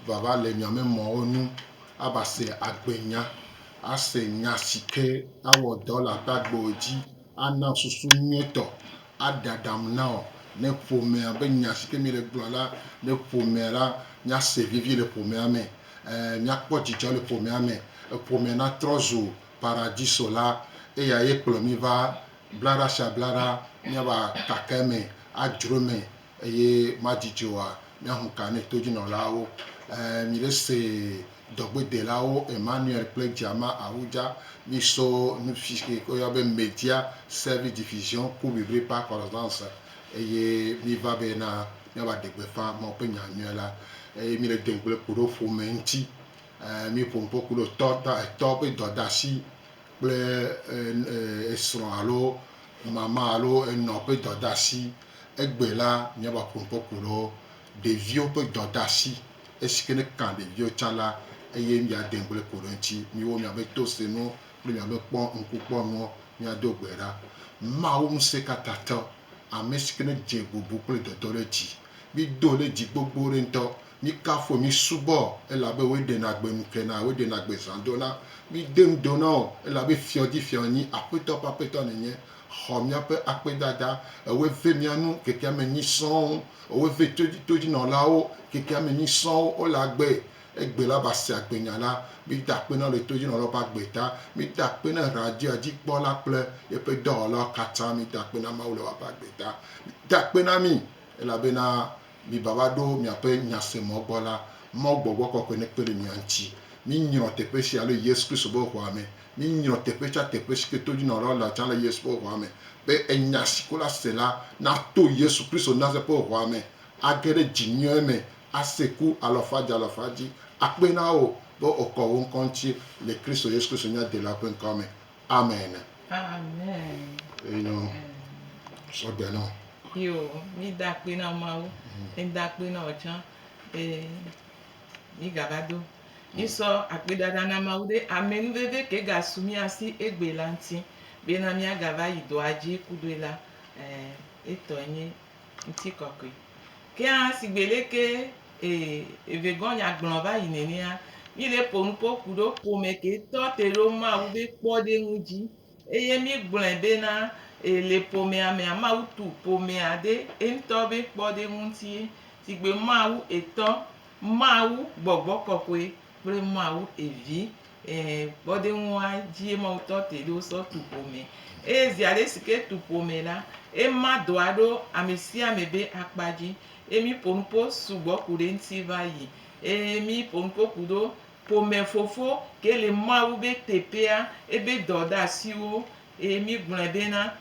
vava le miame mɔwo nu ava se agbenya, ase nya si ke awɔ dɔ le aƒe agbewo dzi, ana susu nyuietɔ, aɖe aɖaŋu na wò ne ƒomea be nya si ke míele gblɔ la, ne ƒomea la, míase vivi le ƒomea me, e, míakpɔ dzidzɔ le ƒomea me, ƒomea natrɔ zu paradiso la, eya ye kplɔ mí va blaɖa sia blaɖa, míava kaka eme, adzro eme eye madidi oa, míahu ka ne todzinɔlawo. E, mi ɖe se dɔgbedelawo Emmanuel kple Djama Awudja, mi so nufi si woyɔ be Media Service Diffusion ku Bibli par Correspondance eye mi va be na míava ɖe gbeƒã Mawu ƒe nya nyuie la. Eye mi le de ŋugble ku ɖe ƒome ŋuti. E, mi ƒo nuƒo ku ɖe tɔ, etɔ ƒe dɔdeasi kple esrɔ̃ alo mama alo enɔ ƒe dɔdeasi. Egbe la, míava ƒo nuƒo ku ɖe ɖeviwo ƒe dɔdeasi. Esi ke ne kan ɖeviwo tsã la, eye míade ŋugble ku ɖe eŋuti. Míwo miabe tosenuwo kple miabe kpɔ ŋkukpɔnuwo míado gbe ɖa. Mawu Ŋusẽkatãtɔ, ame si ke ne dze bubu kple dɔdɔ ɖe dzi. Mído ɖe dzi gbogbo ɖe ŋutɔ. Míkafu, mísubɔ, elabe wòe ɖena gbe nu kena, wòe ɖena gbe zã dona. Míde nu do na wò, elabe fiɔ dzi fiɔ nyi, Aƒetɔ ƒe Aƒetɔ nènye. Xɔ míaƒe akpedada. Ewòe ve mía nu kekea me nyi sɔŋ. Ewòe ve todzinɔlawo kekea me nyi sɔŋ wole agbe. Egbe la va se agbenya la. Mída akpe na wò le todzinɔlawo ƒe agbe ta. Mída akpe na radioa dzikpɔla kple eƒe dɔwɔlawo katã. Mída akpe na Mawu le woaƒe agbe ta. Mída akpe na mi elabena Mi va va ɖo miaƒe nyasemɔ gbɔ la, Mawu Gbɔgbɔ Kɔkɔe nekpe ɖe mia ŋuti. Minyrɔ teƒe sia le Yesu Kristo ƒe ʋɔa me. Minyrɔ teƒe sia teƒe si ke todzinɔlawo le tsã le Yesu ƒe ʋɔa me be enya si ko la se la nato Yesu Kristo Nazareth ƒe ʋɔa me age ɖe dzi nyuie me ase ku alɔfa dzi alɔfa dzi. Akpe na wò be wòkɔ wò ŋkɔ ŋuti le Kristo Yesu Kristo mía Dela ƒe ŋkɔ me. Amen. Amen. Enyo. Sɔgbe nɔ. Yo, mi da akpe na Mawu. Mi da akpe na wò tsã be mi gava do. Mi sɔ akpedada na Mawu ɖe amenuveve ke gasu mía si egbe la ŋuti bena míagava yi dɔa dzi kudoe la, eh, etɔe nye ŋutikɔkɔe. Ke hã sigbe leke e evegɔ nya gblɔ va yi nenea, mi le ƒo nuƒo ku ɖo ƒome ke tɔ te ɖo Mawu be kpɔɖeŋu dzi. Eye mi gblɔe bena e le ƒomea mea, Mawu tu ƒomea ɖe eŋutɔ be kpɔɖeŋu ŋuti sigbe Mawu etɔ, Mawu gbɔgbɔ kɔkɔe kple Mawu evi. E kpɔɖeŋua dzie Mawu tɔ te ɖo sɔ tu ƒome. Eye zi ale si ke tu ƒome la, ema dɔa ɖo ame sia ame be akpa dzi. Eye mi ƒo nuƒo sugbɔ ku ɖe eŋuti va yi. Eye mi ƒo nuƒo ku ɖo ƒome fofo ke le Mawu be teƒea, ebe dɔdeasiwo. Eye mi gblɔe bena,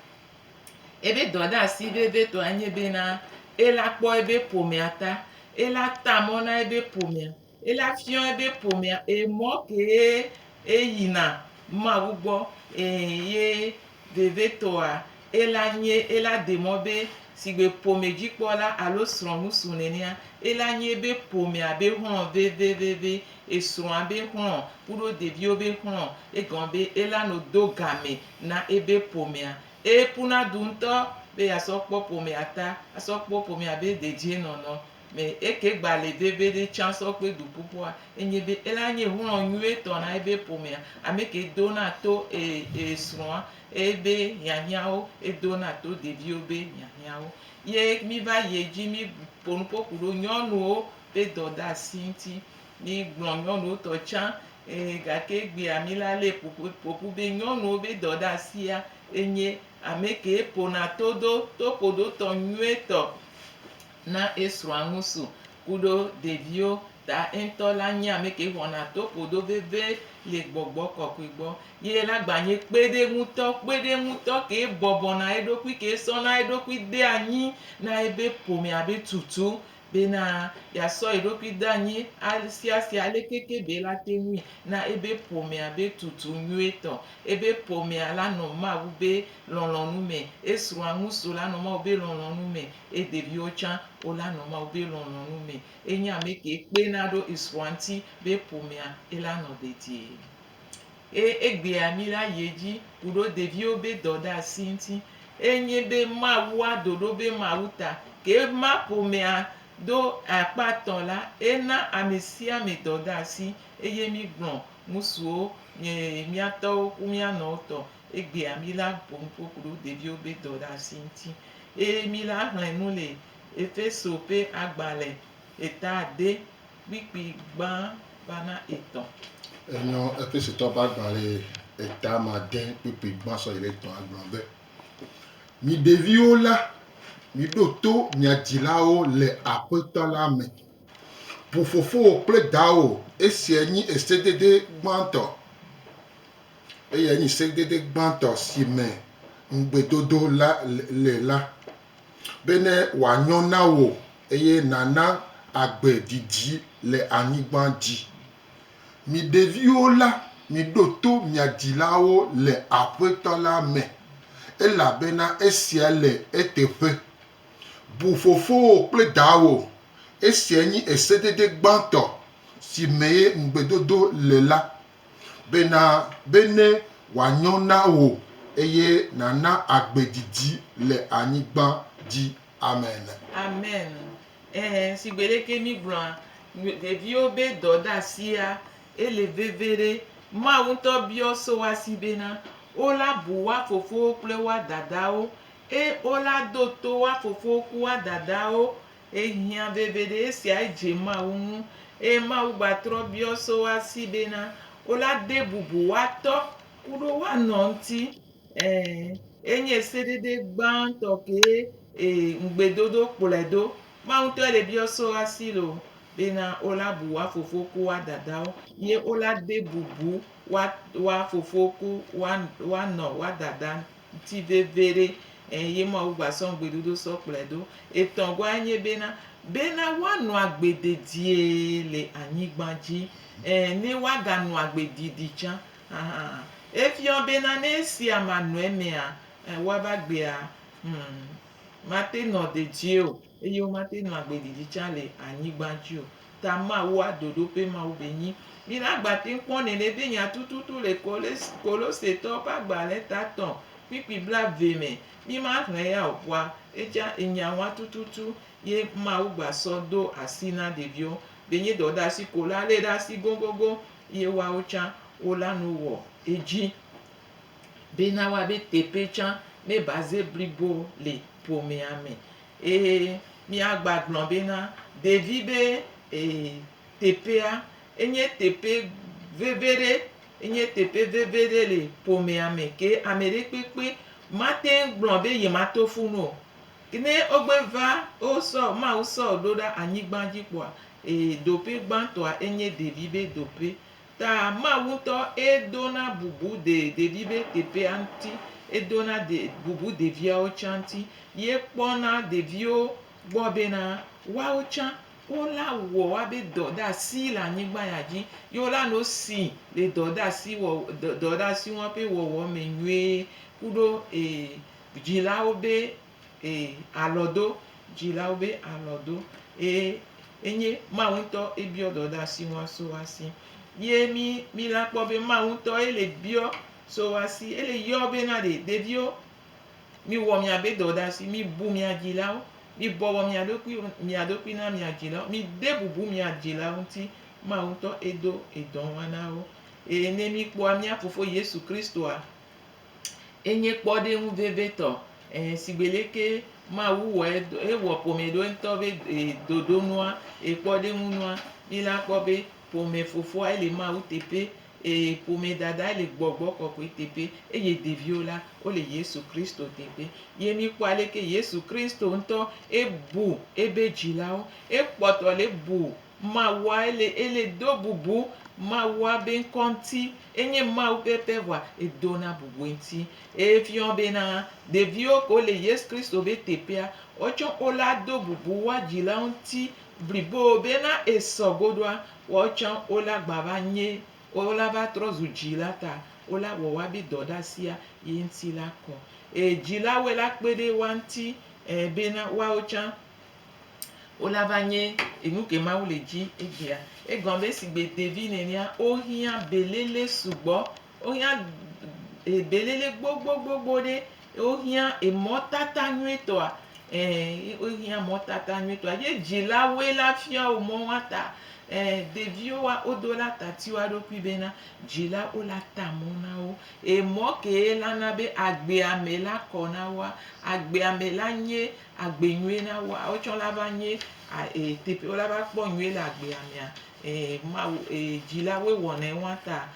ebe dɔdeasi vevetɔa nye bena, ela kpɔ ebe ƒomea ta, ela ta mɔ na ebe ƒomea. Ela fiɔ ebe ƒomea emɔ kee eyina Mawu gbɔ eye vevetɔa ela nye ela demɔ be sigbe ƒome dzikpɔla alo srɔ̃ŋusu nenea, ela nye ebe ƒomea be xlɔ̃ veveveve, esrɔ̃a be xlɔ̃ kuɖo ɖeviwo be xlɔ̃, egɔme be ela no do game na ebe ƒomea. Eƒuna du ŋutɔ be yeasɔ kpɔ ƒomea ta, asɔ kpɔ ƒomea be dedienɔnɔ. Me eke gba le veveɖe tsã sɔ kpe du ƒuƒua, enye be ela nye hlɔ̃ nyuietɔ na ebe ƒomea, ameke dona to e e srɔ̃a ebe hiahiãwo, edona to ɖeviwo be hiahiãwo. Ye mi va yi edzi mi ƒo nuƒo ku ɖo nyɔnuwo be dɔdeasi ŋuti. Mi gblɔ nyɔnuwo tɔ tsã e gake egbea mi la lé ƒoƒu ƒoƒu be nyɔnuwo be dɔdeasia enye ameke ƒona to do toƒoɖotɔ nyuietɔ na esrɔ̃a ŋusu kuɖo ɖeviwo ta eŋtɔ la nye ameke xɔna to ƒodo veve le gbɔgbɔ kɔkɔe gbɔ. Ye la gba nye kpeɖeŋutɔ, kpeɖeŋutɔ ke bɔbɔna eɖokui, ke sɔna eɖokui de anyi na ebe ƒomea be tutu bena yeasɔ yeɖokui de anyi asiasia alekeke be la te ŋui na ebe ƒomea be tutu nyuietɔ. Ebe ƒomea la nɔ Mawu be lɔlɔ̃nu me, esrɔ̃a ŋusu la nɔ Mawu be lɔlɔ̃nu me. Ye ɖeviwo tsã wo la nɔ Mawu be lɔlɔ̃nu me. Enye ame ke kpena ɖo esrɔ̃a ŋuti be ƒomea ela nɔ dedie. Ye egbea mi la yi edzi ku ɖo ɖeviwo be dɔdeasi ŋuti. Enye be Mawua ɖoɖo be Mawu ta ke ma ƒomea Do akpa tɔ̃ la, ena ame sia ame dɔdeasi eye mígblɔ ŋutsuwo, mía tɔwo ku mía nɔwo tɔ. Egbea mí la ƒo nuƒo ku ɖo ɖeviwo be dɔdeasi ŋuti. Eye mí la xlẽ nu le Efeso ƒe agbalẽ eta ade kpukpui gbã va na etɔ̃. Enyɔ Efesotɔwo ƒe agbalẽ eta ame ade kpukpui gbã sɔ yi ɖe etɔ̃a gblɔ be, Mi ɖeviwo la, miɖo to mia dzilawo le Aƒetɔ la me. Bu fofowò kple dawò, esia nyi esedede gbãtɔ. Eyae nyi sedede gbãtɔ si me ŋugbedodo la le la, bene wòanyo na wò eye nàna agbe didi le anyigba dzi. Mi ɖeviwo la, miɖo to mia dzilawo le Aƒetɔ la me, elabena esia le eteƒe. Bu fofowò kple dawò, esia nyi esedede gbãtɔ si mee ŋugbedodo le la, bena bene wòanyo na wò eye nàna agbe didi le anyigba dzi. Amen. Amen. Ɛhɛ, sigbe leke mígblɔa, ɖeviwo be dɔdeasia, ele veviɖe. Mawu ŋutɔ biɔ so woa si bena, wola bu woa fofowo kple woa dadawo, eye wola do to woa fofowo ku woa dadawo. Ehiã veviɖe, esia edze Mawu ŋu. Eye Mawu gbatrɔ biɔ so woa si bena, wola de bubu woa tɔ kuɖo woa nɔ ŋuti. Ɛ̃, enye sedede gbãtɔ kee ŋugbedodo kplɔe ɖo. Mawu ŋutɔe le biɔ so asi loo bena wola bu woa fofo ku woa dadawo ye wola de bubu woa woa fofo ku woa woa nɔ woa dada ŋuti veviɖe. Ɛ̃, ye Mawu gbasɔ ŋugbedodo sɔ kplɔe ɖo. Etɔ̃gɔae nye bena, bena woanɔ agbe dedie le anyigba dzi. Ɛ̃, ne woaganɔ agbe didi tsã. Ahan. Efiɔ bena ne esia manɔ emea, woava gbea, hum, mate nɔ dedie o, eye womate nɔ agbe didi tsã le anyigba dzi o. Ta Mawua ɖoɖoƒe Mawu be nyi. Mi la gba teŋ kpɔ nene be nya tututu le Kolosetɔwo ƒe agbalẽ ta tɔ̃ kpukpui blave me. Mi ma xlẽ ya o, vɔa etsã enya wa tututu ye Mawu gba sɔ do asi na ɖeviwo. Be nye dɔdasi ko la lé ɖe asi goŋgoŋgoŋ ye woawo tsã wola nu wɔ edzi bena woabe teƒe tsã ne ba ze blibo le ƒomea me. Eye míagba gblɔ bena ɖevi be teƒea enye teƒe veve ɖe, enye teƒe veve ɖe le ƒomea me ke ame ɖe kpekpe mate ŋu gblɔ be yemato funu o. Ne wogbe va wosɔ Mawu sɔ ɖo ɖa anyigba dzi kpoa, ee ɖoƒe gbãtɔa enye ɖevi be ɖoƒe. Ta Mawu ŋutɔ edona bubu de ɖevi be teƒea ŋuti, edona de bubu ɖeviawo tsã ŋuti ye kpɔna ɖeviwo gbɔ bena woawo tsã wola wɔ woabe dɔdeasi le anyigba ya dzi ye wola no si le dɔdeasi wɔ dɔdeasi wɔa ƒe wɔwɔ me nyuie kuɖo ee dzilawo be e alɔ do, dzilawo be alɔ do eye enye Mawu ŋutɔ ebiɔ dɔdeasi wa so wa si. Ye mi mi la kpɔ be Mawu ŋutɔ ele biɔ so wa si, ele yɔ bena ɖe ɖeviwo mi wɔ miabe dɔdeasi, mi bu mia dzilawo, mi bɔbɔ mia ɖokui mia ɖokui na mia dzilawo, mi de bubu mia dzilawo ŋuti. Mawu ŋutɔ edo edɔ wa na wo. Eye ne mi kpɔa mía fofo Yesu Kristoa, Enye kpɔɖeŋu vevitɔ. Ẽ, sigbe leke Mawu wɔ ewɔ ƒome ɖo ŋutɔ be ɖoɖonua, ekpɔɖeŋunua, mí la kpɔ be ƒome fofoa ele Mawu teƒe, eye ƒome dada ele gbɔgbɔ kɔkɔe teƒe, eye ɖeviwo la, wole Yesu Kristo teƒe. Ye mí kpɔ aleke Yesu Kristo ŋutɔ ebu ebe dzilawo, ekpɔtɔ le bu Mawua ele ele do bubu Mawua be ŋkɔ ŋuti. Enye Mawu pɛpɛ vɔa edona bubu eŋuti. Efiɔ bena ɖeviwo ke wole Yesu Kristo be teƒea, wotsɔ wola do bubu woa dzilawo ŋuti blibo bena esɔ godoa, woatsã wola gba va nye, wola va trɔ zu dzila ta wola wɔ woabe dɔɖasia ye ŋuti la kɔ. E dzilawoe la kpe ɖe woa ŋuti e bena woawo tsã Wola va nye enu ke Mawu le dzi egbea. Egɔme be sigbe ɖevi nenea, wohiã belele sugbɔ, wohiã belele gbogbogbogbo ɖe, wohiã emɔtata nyuietɔa. Ɛɛ wohiã mɔtata nyuietɔa. Ye dzilawoe la fia wo mɔ woa ta. Ɛɛ ɖeviwoa wodo la tati woa ɖokui bena dzila wo la ta mɔ na wo. Emɔ kee la na be agbea me la kɔ na woa, agbea me la nye agbe nyuie na woa, wotsɔ la va nye a e teƒe wo la va kpɔ nyuie le agbea mea. E Mawu e dzilawoe wɔnɛ woa ta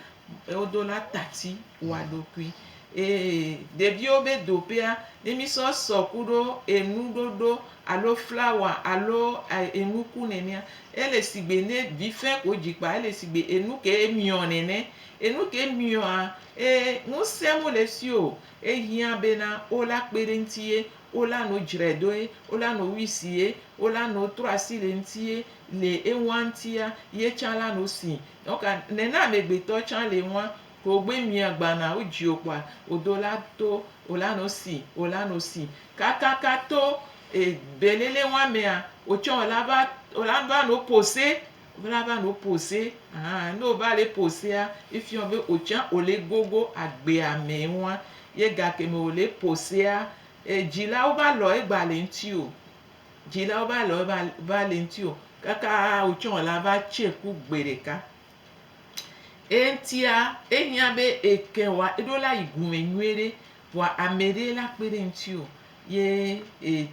wodo la tati woa ɖokui. E ɖeviwo be doƒea, ne mísɔ sɔ kuɖo enuɖoɖo alo flawa alo enuku nenea, ele sigbe ne vi fɛ̃ ko dzi kpoa ele sigbe enu ke miɔ nene. Enu ke miɔa, e ŋusẽ mele esi o. Ehiã bena wola kpe ɖe eŋuti ye, wola no dzrae ɖo ye, wola no wisi ye, wola no trɔ asi le eŋuti ye le eŋua ŋutia, ye tsã la no si. Donc nene amegbetɔ tsã le ŋua, ke wogbe mia gbana wodzi wò kpoa, wodo la to, wola no si, wola no si. Kakaka to e belele ŋua mea, wotsã wola va, wola va no pose, wola va no pose. Ahan ne wova le posea, efiɔ be wotsã wole gogo agbea me ŋua. Ye gakeme wole posea, e dzilawo va lɔ egba le ŋuti o. Dzilawo va lɔ va va le ŋuti o. Kaka wotsã wola va tse ku gbe ɖeka. Eŋutia, ehiã be eke wa eɖo la yi gume nyuie ɖe vɔa ame ɖe la kpe ɖe ŋuti o. Ye e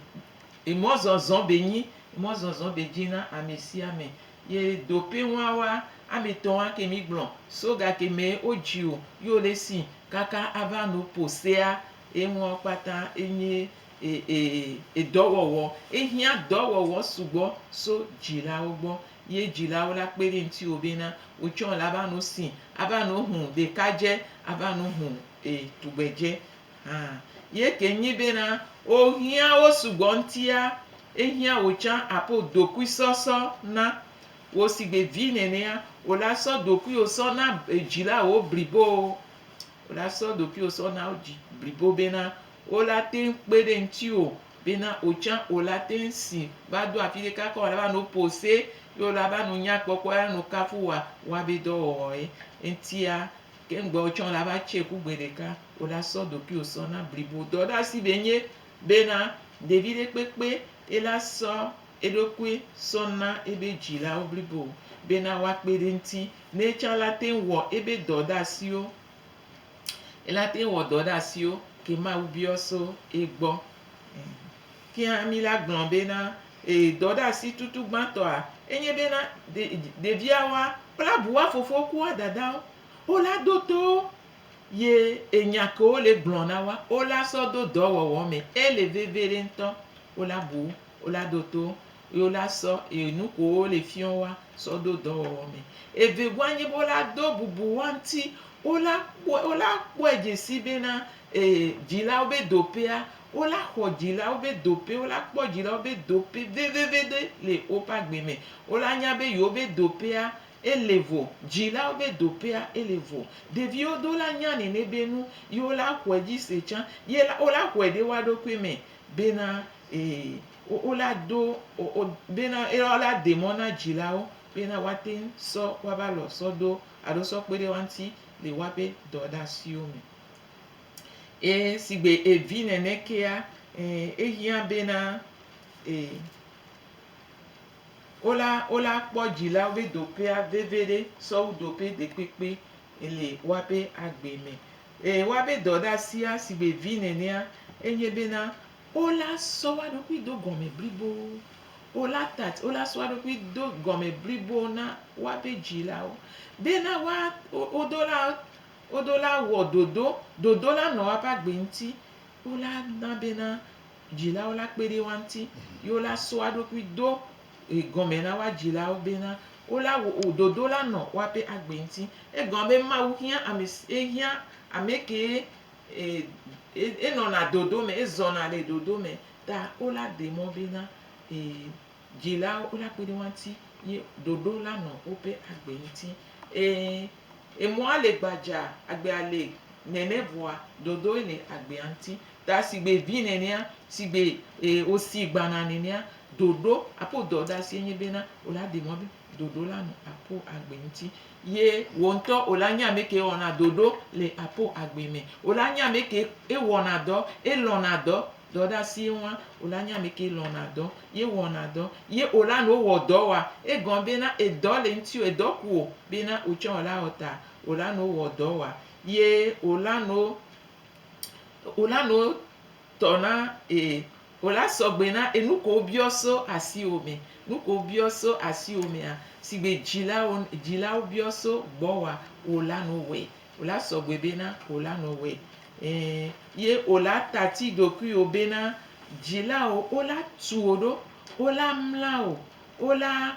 emɔzɔzɔ be nyi, emɔzɔzɔ be dzi na ame sia ame. Ye dope ŋua ame tɔ̃a ke mi gblɔ so gake me wodzi o ye wole si kaka ava no posea eŋua kpata enye e e edɔwɔwɔ. Ehiã dɔwɔwɔ sugbɔ so dzilawo gbɔ. Ye dzilawo la kpe ɖe ŋuti wo bena wotsɔ la va no si, ava no hu ɖekadze, ava no hu e tugbedze hã. Ye ke nyi bena wohiã wo sugbɔ ŋutia, ehiã wotsã aƒo dokuisɔsɔ na wo sigbe vi nenea, wola sɔ dokuiwo sɔ na dzilawo blibo. Wola sɔ dokuiwo sɔ na wo dzi blibo bena wola teŋ kpe ɖe ŋutiwò bena wotsã wola teŋ si va do afi ɖe kaka wola va no pose ye wola va no nya kpɔkpɔ ya no kafu woa woabe dɔwɔwɔ ye. Eŋutia ke ŋgbe wotsã wola va tse ku gbe ɖeka wola sɔ dokuiwo sɔ na blibo. Dɔ ɖe asi be nye bena ɖevi ɖe kpekpe ela sɔ eɖokui sɔ na ebe dzilawo blibo bena woakpe ɖe eŋuti ne etsã la teŋ wɔ ebe dɔdeasiwo. Ela teŋ wɔ dɔdeasiwo ke Mawu biɔ so egbɔ. Kia mi la gblɔ bena e dɔdeasi tutu gbãtɔa enye bena ɖeviawoa kpla bu woa fofo ku woa dadawo. Wola do to ye enya ke wole gblɔ na woa, wola sɔ do dɔwɔwɔ me. Ele veve ɖe ŋutɔ. Wola bu, wola do to ye wola sɔ enu ke wole fiɔ woa sɔ do dɔwɔwɔ me. Evegoa nye be wola do bubu woa ŋuti. Wola kpɔe, wola kpɔe dzesi bena e dzilawo be doƒea, wola xɔ dzilawo be doƒe, wola kpɔ dzilawo be doƒe veveve ɖe le woƒe agbe me. Wola nya be yewo be doƒea ele vo, dzilawo be doƒea ele vo. Ɖeviwo do la nya nene be nu ye wola xɔe dzi se tsã ye wola xɔe ɖe woa ɖokui me bena e wola do bena wola de mɔ na dzilawo bena woate sɔ woava lɔ sɔ do alo sɔ kpe ɖe woa ŋuti le woaƒe dɔdeasiwo me. Eye sigbe evi nene kea, ehiã bena e wola wola kpɔ dzilawo be doƒea veviɖe sɔwu doƒe ɖekpekpe le woaƒe agbe me. Eye woaƒe dɔdeasia sigbe vi nenea enye bena wola sɔ woa ɖokui do gɔme blibo. Wola ta wola sɔ woa ɖokui do gɔme blibo na woaƒe dzilawo bena woa wodo la wodo la wɔ ɖoɖo, ɖoɖo la nɔ woaƒe agbe ŋuti. Wola na bena dzilawo la kpe ɖe woa ŋuti ye wola sɔ woa ɖokui do gɔme na woa dzilawo bena wola wɔ ɖoɖo la nɔ woaƒe agbe ŋuti. Egɔme be Mawu hiã ame si ehiã ame ke e enɔna dodo me, ezɔna le dodo me ta wola ɖe mɔ bena e dzilawo wola kpe ɖe woa ŋuti ye ɖoɖo la nɔ woƒe agbe ŋuti. E emɔa le gbadza, agbea le nene vɔa ɖoɖoe le agbea ŋuti. Ta sigbe vi nenea, sigbe e wosi gbana nenea, ɖoɖo aƒo dɔdeasie nye bena wola ɖe mɔ be ɖoɖo la nɔ aƒo agbe ŋuti. Ye wò ŋutɔ wola nye ame ke wɔna ɖoɖo le aƒo agbe me. Wola nye ame ke ewɔna dɔ, elɔna dɔ. Dɔɖasi wa, o la nye ame ke lɔna dɔ, ye wɔna dɔ, ye o la no wɔ dɔ wa. Egɔme bena edɔ le ŋuti o, edɔ ku o bena o tsã o la wɔ ta, o la no wɔ dɔ wa. Ye o la no o la no tɔ na e o la sɔgbe na enu ko biɔ so asiwò me. Nu ko biɔ so asiwò mea, si gbe dzilawo dzilawo biɔ so gbɔwòa, o la no wɔe. O la sɔgbe bena o la no wɔe. Ɛɛ ye o la tati ɖokuiwò bena dzilawo o la tu wò ɖo, o la mla wò, o la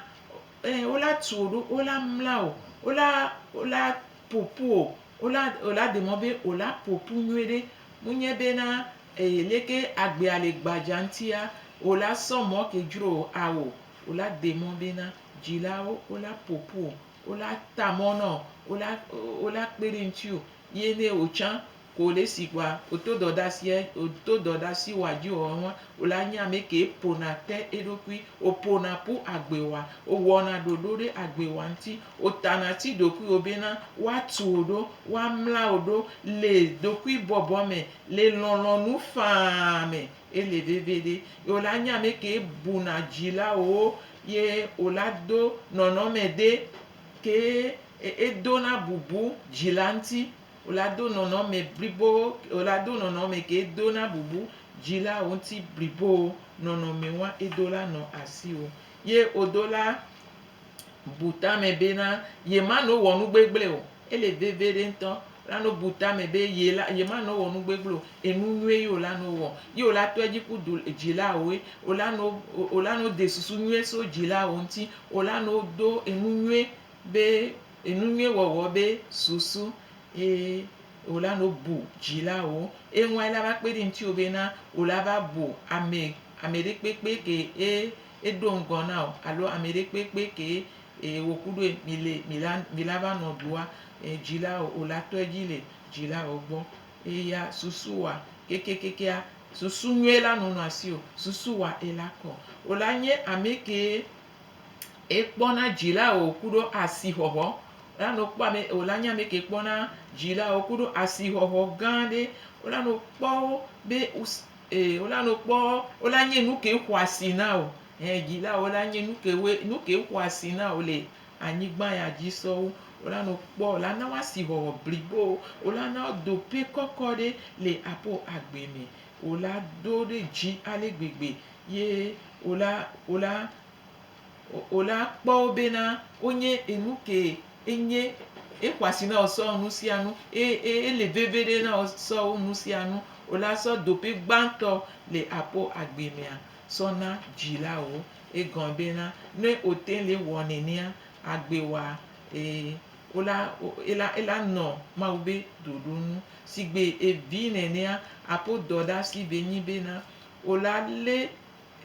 ɛɛ o la tu wò ɖo, o la mla wò, o la o la ƒoƒu wò, o la o la ɖe mɔ be o la ƒoƒu nyuie ɖe. Munye bena e leke agbea le gbadza ŋutia, o la sɔ mɔ ke dzro wò awo. O la ɖe mɔ bena dzilawo o la ƒoƒu wò, o la ta mɔ nɔ, o la o la kpe ɖe ŋutiwò. Ye ne wò tsã ko le esi kpoa, wòto dɔdeasia wòto dɔdeasi wɔa dzi wɔwɔ wa, o la nye ame ke ƒona te eɖokui, wòƒona ƒu agbewòa, wòwɔna ɖoɖo ɖe agbewòa ŋuti, wòtana tsi ɖokuiwò bena woatu wò ɖo, woamla wò ɖo le ɖokuibɔbɔ me, le lɔlɔ̃nu faa me. Ele veve ɖe. Ye wò la nye ame ke buna dzilawo ye wò la do nɔnɔme ɖe ke edona bubu dzila ŋuti. Wò la do nɔnɔme blibo, wò la do nɔnɔme ke dona bubu dzilawo ŋuti blibo. Nɔnɔme wa edo la nɔ asiwò. Ye wòdo la bu tame bena yema no wɔ nu gbegblẽ o. Ele veve ɖe ŋutɔ. La no bu tame be ye la yema no wɔ nu gbegblẽ o. Enu nyuie ye wò la no wɔ. Ye wò la tɔ edzi ku du dzilawoe. Wò la no wò la no de susu nyuie so dzilawo ŋuti. Wò la no do enu nyuie be enu nyuie wɔwɔ be susu ye wò la no bu dzilawo. Eŋua la va kpe ɖe ŋutiwò bena wò la va bu ame ame ɖe kpekpe ke e eɖo ŋgɔ na wò alo ame ɖe kpekpe ke e wò ku ɖoe mi le mi la mi la va nɔ ɖua e dzilawo wò la tɔ edzi le dzilawo gbɔ. Eya susua kekekekea susu nyuie la nɔnɔ asiwò. Susua ela kɔ. Wò la nye ame ke ekpɔna dzilawo ku ɖo asixɔxɔ. La no kpɔ ame wò la nye ame ke kpɔna dzilawo ku ɖo asixɔxɔ gã ɖe. Wò la no kpɔ wo be e wò la no kpɔ wo la nye nu ke xɔ asi na wò. Ɛ dzilawo la nye nu ke woe nu ke xɔ asi na wò le anyigba ya dzi sɔwu. Wò la no kpɔ wò la na wo asixɔxɔ blibo. Wò la na wo doƒe kɔkɔ ɖe le aƒe agbe me. Wò la do ɖe dzi ale gbegbe ye wò la wò la wò la kpɔ wo bena wonye enu ke enye exɔ asi na wò sɔ nu sia nu. E e ele veve ɖe na wò sɔ nu sia nu. Wò la sɔ doƒe gbãtɔ le aƒe agbe mea sɔ na dzilawo. Egɔme bena ne wòte le wɔ nenea, agbewòa e wò la ela ela nɔ Mawu be ɖoɖo nu. Sigbe evi nenea, aƒe dɔɖasi be nyi bena wò la lé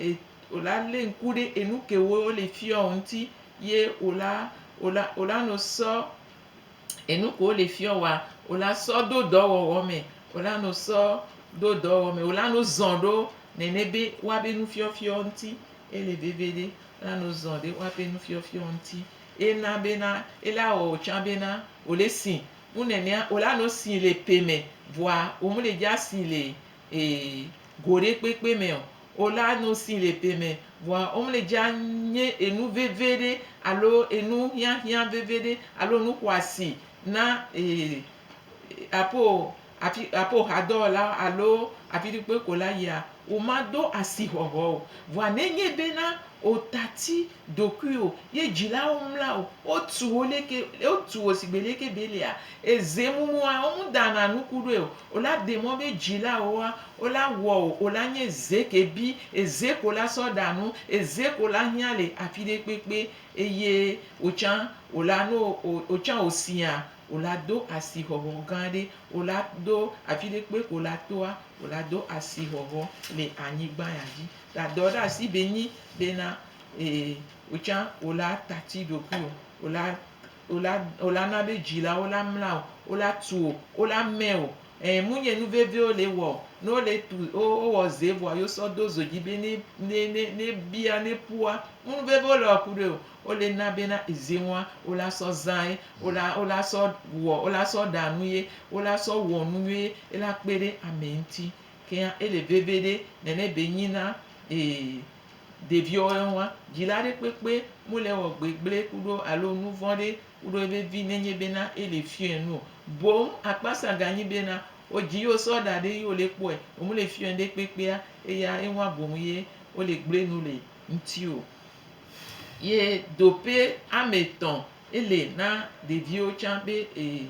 e wò la lé ŋku ɖe enu ke wo le fiɔ wò ŋuti ye wò la wò la wò la no sɔ enu ke wole fiɔ wòa, wò la sɔ do dɔwɔwɔ me. Wò la no sɔ do dɔwɔwɔ me. Wò la no zɔ̃ ɖo nene be woabe nufiɔfiɔ ŋuti. Ele veve ɖe. Wò la no zɔ̃ ɖe woabe nufiɔfiɔ ŋuti. Ena bena ela wɔ wò tsã bena wò le si. Nu nenea wò la no si le ƒe me vɔa wò mele dza si le e go ɖe kpekpe me o. Wò la no si le ƒe me vɔa wo mele dza nye enu veve ɖe alo enu hiahiã veve ɖe alo nu xɔasi na e aƒo afi aƒo hadɔwɔlawo alo afi ɖe kpe ko la yia, wò ma do asixɔxɔ o. Vɔa nenye bena wò tati ɖokuiwò ye dzilawo mla wò, wotu wò leke wotu wò sigbe leke be lea, eze mumua wo mu dana nuku ɖoe o. Wò la ɖe mɔ be dzilawoa wo la wɔ wò, wò la nye ze ke bi, eze ko la sɔ ɖa nu, eze ko la hiã le afi ɖe kpekpe eye wò tsã wò la no wò tsã wò sia wò la do asixɔxɔ gã ɖe, wò la do afi ɖe kpe ko la toa, wò la do asixɔxɔ le anyigba ya dzi. Ta dɔ ɖe asi be nyi bena e wò tsã wò la tati ɖokuiwò, wò la wò la wò la na be dzilawo la mla wò, wò la tu wò, wò la mɛ wò. E munye nu veviwo le wɔ ne wole tu wowɔ ze vɔa yewo sɔ do zo dzi be ne ne ne ne bia ne ƒua nu veviwo le wɔ ku ɖe o. Wole na bena eze wa wo la sɔ zã ye, wo la wo la sɔ wɔ wo la sɔ ɖa nu ye, wo la sɔ wɔ nu nyuie, ela kpe ɖe ame ŋuti. Kea ele veve ɖe nene be nyi na ee ɖeviwo wa. Dzila ɖe kpekpe mele wɔ gbegble kuɖo alo nuvɔ ɖe kuɖo ebe vi nenye bena ele fiɔe nu o. Boŋ akpasa ganyi bena wodzi ye wosɔ da ɖe ye wole kpɔe wo mele fiɔe ɖe kpekpea eya ewa boŋ ye wole gble nu le ŋuti o. Ye dope ame etɔ̃ ele na ɖeviwo tsã be ee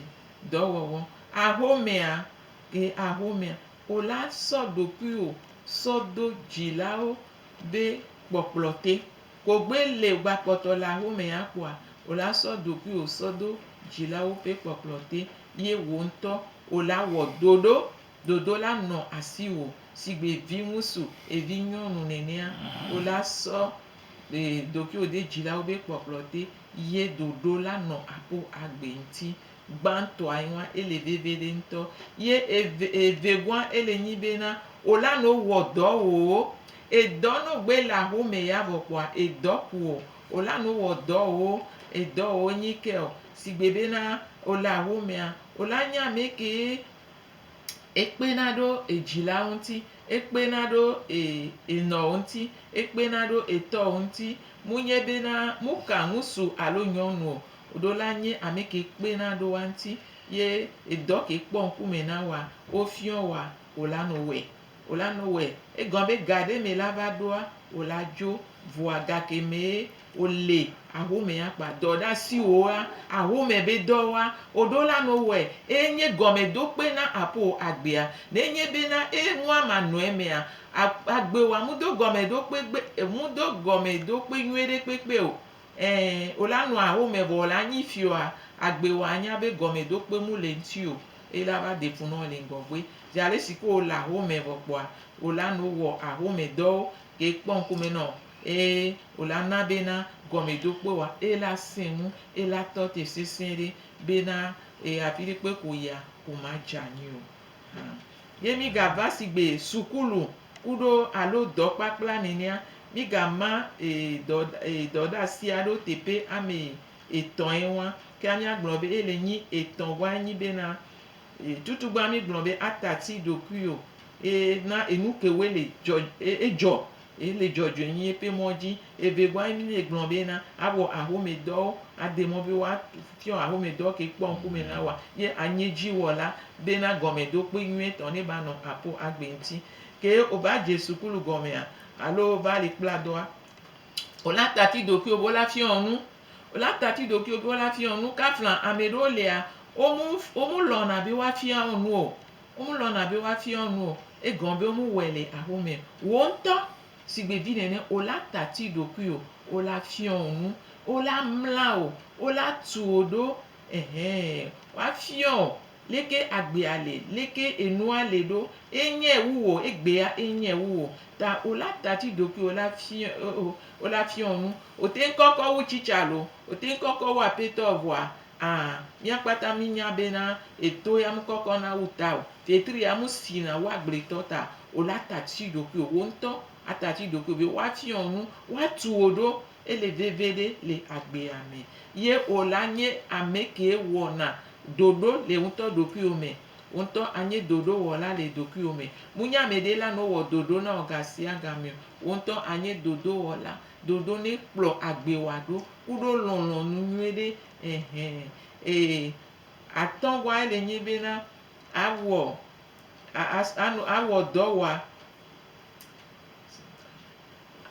dɔwɔwɔ. Ahomea ke ahomea wola sɔ ɖokuiwò sɔ do dzilawo be kpɔkplɔ te. Kogbe le gbakpɔtɔ le ahomea kpoa wola sɔ ɖokuiwò sɔ do dzilawo ƒe kpɔkplɔ te ye wò ŋutɔ wola wɔ ɖoɖo. Ɖoɖo la nɔ asiwò sigbe vi ŋutsu evi nyɔnu nenea wola sɔ ee ɖokuiwò de dzilawo be kpɔkplɔ te ye ɖoɖo la nɔ aƒo agbe ŋuti. Gbãtɔa ye wa ele veve ɖe ŋutɔ. Ye eve evegɔa ele nyi bena wola no wɔ dɔ wò. Edɔ no gbe le ahome ya vɔ kpoa edɔ ku o. Wola no wɔ dɔ wò. Edɔ wò nyi ke o. Sigbe bena wole ahomea wola nye ame ke ekpena ɖo edzilawo ŋuti, ekpena ɖo ee enɔwo ŋuti, ekpena ɖo etɔwo ŋuti. Munye bena muka ŋutsu alo nyɔnu o. Ɖo la nye ame ke kpena ɖo wa ŋuti ye edɔ ke kpɔ ŋkume na wa wofiɔ wa wola no wɔe. Wola no wɔe. Egɔme be ga ɖe me la va ɖoa wola dzo vɔa gake mee wole ahomea kpa dɔ ɖe asiwòa ahome be dɔwoa woɖo la no wɔe. Enye gɔmeɖokpe na aƒo agbea. Nenye bena enua manɔ emea agbewoa mudo gɔmeɖokpe gbe mudo gɔmeɖokpe nyuie ɖe kpekpe o. Ɛɛ wola nɔ ahome vɔ wola nyi fiɔa agbewoa nya be gɔmeɖokpe mu le ŋuti o. Eye la va ɖe fu nɔ le ŋgɔgbe. Zi ale si ke wole ahome vɔ kpoa wola no wɔ ahome dɔwo ke kpɔ ŋkume nɔ eye wola na bena gɔmeɖokpe wa ela sẽ ŋu ela tɔ te sesẽ ɖe bena ee afi ɖe kpe ko yia ko ma dze anyi o. Hã. Ye mi gava sigbe sukulu kuɖo alo dɔ kpakpla nenea mi gama ee dɔ ee dɔdeasi aɖewo teƒe ame etɔ̃ ye wa. Ke míagblɔ be ele nyi etɔ̃ vɔa enyi bena tutugba mi gblɔ be atati ɖokuiwò eye na enu kewoe le dzɔ edzɔ ele dzɔdzɔe nyi eƒe mɔ dzi. Evegɔa mi le gblɔ bena awɔ ahomedɔwo ade mɔ be woafiɔ ahomedɔ ke kpɔ ŋkume na wa ye anye dziwɔla bena gɔmeɖokpe nyuietɔ ne ba nɔ aƒo agbe ŋuti. Ke wova dze sukulu gɔmea alo wova le kpla dɔa wola tati ɖokuiwò be wola fiɔ nu. Wola tati ɖokuiwò be wola fiɔ nu. Kafla ame ɖewo lia womu womulɔna be woafia wo nu o. Womulɔna be woafia wo nu o. Egɔme be womuwɔe le ahome. Wò ŋutɔ sigbe vi nene wola tati ɖokuiwò wola fiɔ wo nu, wola mla wò, wola tu wò ɖo ɛhɛn woafiɔ wò leke agbea le, leke enua le ɖo. Enye wu wò egbea enye wu wò. Ta wola tati ɖokuiwò wola fiɔ wola fiɔ wo nu. Wote ŋu kɔkɔ wu tsitsa loo, wote ŋu kɔkɔ wu aƒetɔ vɔa aa mía kpata mínya bena eto ya mekɔkɔ na wu ta o. Fetri ya mesina wu agbletɔ ta o. Wola tati ɖokuiwò wò ŋutɔ atati ɖokuiwò be woafiɔ wò nu, woatu wò ɖo. Ele veve ɖe le agbea me. Ye wola nye ame ke wɔna ɖoɖo le ŋutɔ ɖokuiwò me. Wò ŋutɔ anye ɖoɖowɔla le ɖokuiwò me. Munye ame ɖe la no wɔ ɖoɖo na wò gasiagame o. Wò ŋutɔ anye ɖoɖowɔla. Ɖoɖo ne kplɔ agbewòa ɖo kuɖo lɔlɔ̃nu nyuie ɖe ɛhɛn. Ee atɔ̃gɔa ele nye bena awɔ awɔ dɔ wɔa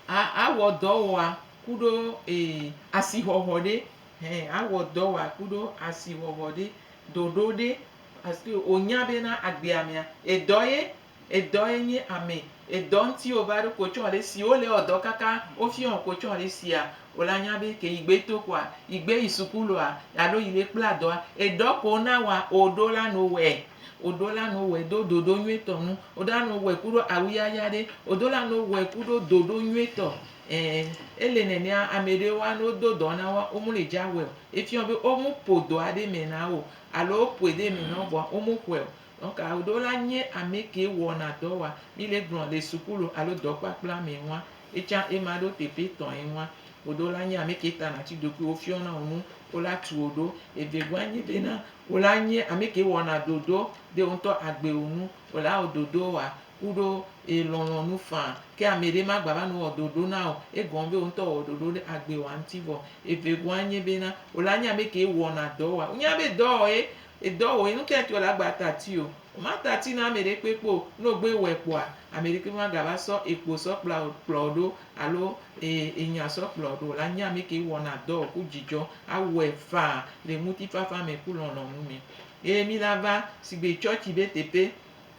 awɔ dɔ wɔa kuɖo ee asixɔxɔ ɖe hɛn awɔ dɔ wɔa kuɖo asixɔxɔ ɖe ɖoɖo ɖe parce que wonya bena agbea mea edɔ ye edɔ ye nye ame edɔ ŋuti wova ɖo kotsɔ ɖe si wole wɔ dɔ kaka wofiɔ kotsɔ ɖe sia wola nya be ke yi gbe to koa yi gbe yi sukulua alo yi le kpla dɔa edɔ ko na wa woɖo la no wɔe woɖo la no wɔe do ɖoɖo nyuietɔ nu woɖo la no wɔe kuɖo awuyaya ɖe woɖo la no wɔe kuɖo ɖoɖo nyuietɔ ɛɛ ele nenea ame ɖewoa ne wodo dɔ na woa womele dza wɔe o. Efiɔ be womu ƒo dɔa ɖe me na wo alo woƒoe ɖe me na wo vɔa womu xɔe o. Donc woɖo la nye ame ke wɔna dɔ wa mi le gblɔ le sukulu alo dɔ kpakpla me wa etsã ema ɖo teƒe tɔ̃ ye wa. Woɖo la nye ame ke tana tsi ɖokui wofiɔna wo nu wola tu wo ɖo. Evegɔa nye bena wola nye ame ke wɔna ɖoɖo ɖe wo ŋutɔ agbewo nu wola wɔ ɖoɖo wa Kuɖo e lɔlɔ̃nu faa ke ame ɖe ma gba va nɔ wɔ ɖoɖo na wò. Egɔme be wò ŋutɔ wɔ ɖoɖo ɖe agbe wòa ŋuti vɔ. Evegoa nye bena, wò la nye ame ke wɔna dɔ wòa. Wò nya be dɔ wɔ ye, edɔ wɔ ye, nuka ŋuti wò la gba tati o. Wò ma tati na ame ɖe kpekpe o. Ne wò gbe wɔe kpoa, ame ɖeke ma ga va sɔ ekpo sɔ kpla wò kplɔ wò ɖo alo e enya sɔ kplɔ wò ɖo o. Wò la nye ame ke wɔna dɔ wò ku dzidzɔ, awɔe faa le ŋutifafa me ku lɔlɔ̃nu me. Eye mi la va sigbe tsɔtsi be teƒe.